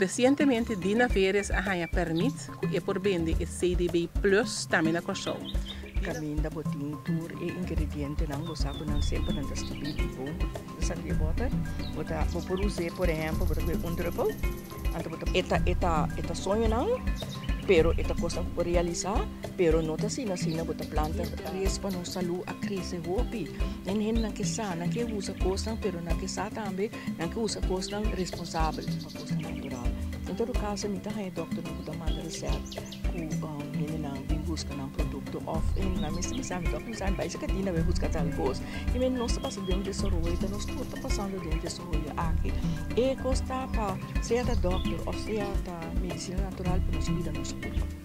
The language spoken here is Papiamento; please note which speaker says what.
Speaker 1: Resientemente Dina Veeris a haña pèrmit ku e por bende e CDB Plus tambe na Kòrsou.
Speaker 2: Kaminda bo tin tur e ingredientenan, bo sa ku nan semper nan ta skibí di bon ku ta sali di e bòter. Bo ta bo por us'é por ehèmpel bo ta kohe un drùpel, anto bo ta e ta e ta e ta soñonan pero e ta kosnan ku por realisá pero no ta asina asina bo ta planta res pa nos salú a krese hopi. Den hendenan ke sa nan ke usa kosnan pero nan ke sa tambe nan ke usa kosnan responsabel pa kosnan natural. En todo kaso mi ta haña dòkternan ku ta manda resèpt ku hendenan bin buska nan produkto òf hendenan mester bisa mi dòkter bisa mi bai Sakatina bai buska tal kos. I men nos ta pasa den un desaroyo ta nos tur ta pasando den e desaroyo aki. E kos ta pa sea ta dòkter òf sea ta medisina natural pa nos kuida nos kurpa.